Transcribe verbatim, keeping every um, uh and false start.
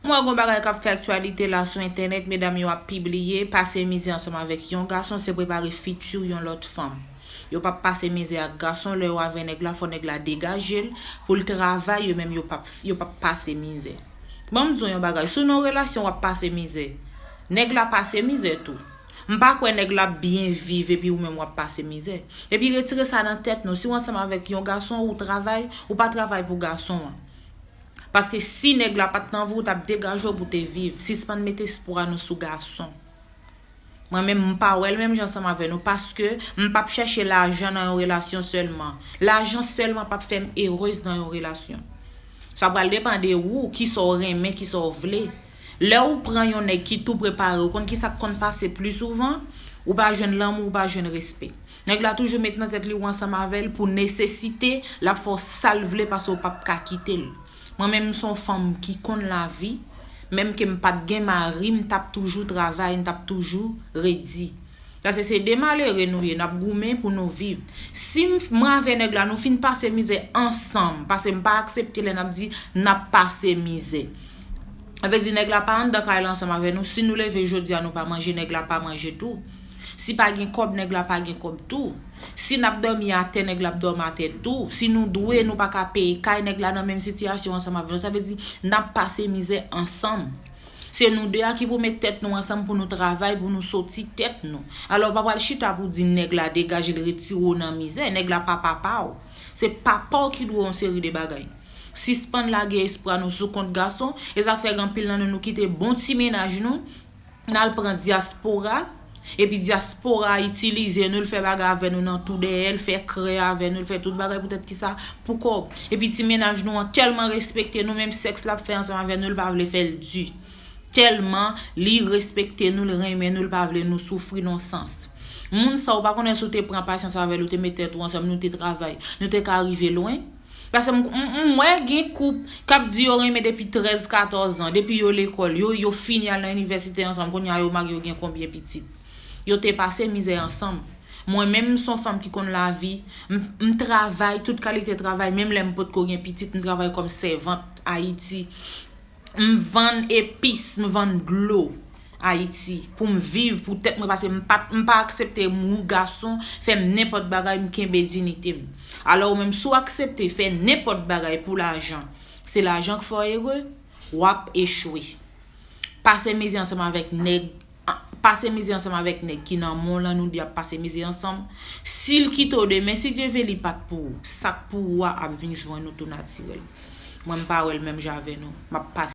M wè gon bagay k ap fè aktyalite la sou entènèt, medam yo ap pibliye pase mizè ansanm avèk yon gason, se prepare fiti yon lòt fanm. Yo p ap pase mizè ak gason, lè yo avè nèg la, fò nèg la degaje l pou l travay, yo menm yo p ap, yo p ap pase mizè. Ban m di w yon bagay, si w nan yon relasyon w ap pase mizè, nèg la pase mizè tou. M pa kwè nèg la ap byen viv epi ou menm w ap pase mizè. Epi retire sa nan tèt nou, si w ansanm avèk yon gason, ou travay, ou pa travay pou gason an. Paske si nèg la pa t nan vi, w t ap degaje w pou w te viv. Sispann met espwa nou sou gason. Mwen menm, m pa wè l menm jan ansanm avè nou, paske m p ap chèche lajan nan yon relasyon sèlman. Lajan sèlman p ap fè m erez nan yon relasyon. Sa pral depann de ou, kisa w renmen, kisa w vle. Lè ou pran yon nèg ki tou prepare, ou konn kisa k konn pase pli souvan, ou pa jwenn lanmou, ou pa jwenn respè. Nèg la toujou met nan tèt li ou ansanm avè l pou nesesite, l ap fè w sa l vle paske w p ap ka kite l. Mwen menm, m se yon fanm ki konn lavi, menm ke m pa t gen mari, m t ap toujou travay, m t ap toujou redi. Paske se de malere nou ye, n ap goumen pou nou viv. Si m, mwen avè nèg la, nou fin pase mizè ansanm, paske m pa aksepte lè n ap di n ap pase mizè. Sa vle di nèg la pa anndan kay la ansanm avè nou, si nou leve jodi a nou pa manje, nèg la pa manje tou. Si pa gen kòb, nèg la pa gen kòb tou. Si n ap dòmi atè, nèg la ap dòmi atè tou. Si nou dwe, nou pa ka peye kay, nèg la nan menm sitiyasyon ansanm avè nou. Sa vle di, n ap pase mizè ansanm. Se nou de a ki pou met tèt nou ansanm pou nou travay, pou nou soti tèt nou. Alò, w pa pral chita pou di nèg la degaje l, retire w nan mizè. Nèg la pa papa w. Se papa w ki dwe w yon seri de bagay. Sispann lage espwa nou sou kont gason. E sa k fè gen anpil nan nou, nou kite bon ti mennaj nou, n al pran dyaspora. Epi dyaspora itilize nou, l fè bagay avè nou nan tou dèyè, l fè krè avè nou, l fè tout bagay poutèt kisa? Pou kòb. Epi ti mennaj nou an tèlman respekte nou, menm sèks l ap fè ansanm avè nou, l pa vle fè l di. Tèlman li respekte nou, li renmen nou, li pa vle nou soufri nan sans. Moun sa, ou pa konnen si w te pran pasyans avè l, ou te met tèt ou ansanm, nou te travay, nou te ka rive lwen. Paske m, m, m wè gen koup k ap di yo renmen depi trèz, katòz an, depi yo lekòl, yo, yo fini al nan inivèsite ansanm, kounye a yo marye, yo gen konbyen pitit? Yo te pase mizè ansanm. Mwen menm, m se yon fanm ki konn lavi, m, m travay, tout kalite travay, menm lè m potko gen pitit, m travay kòm sèvant Ayiti. M vann epis, m vann dlo Ayiti pou m viv pou tèt mwen, paske m pa, m pa aksepte moun gason fè m nenpòt bagay, m kenbe diyite m. Alò ou menm, si w aksepte fè nenpòt bagay pou lajan, se lajan k fè w ere, w ap echwe. Pase mizè ansanm avèk nèg, pase mizè ansanm avèk nèg ki nan men w lan, nou de ap pase mizè ansanm. Si l kite w demen, si Dye vle, li pa t pou ou. Sa k pou ou a ap vin jwenn ou tou natirèl. Mwen, m pa wè l menm jan avè nou. M ap pase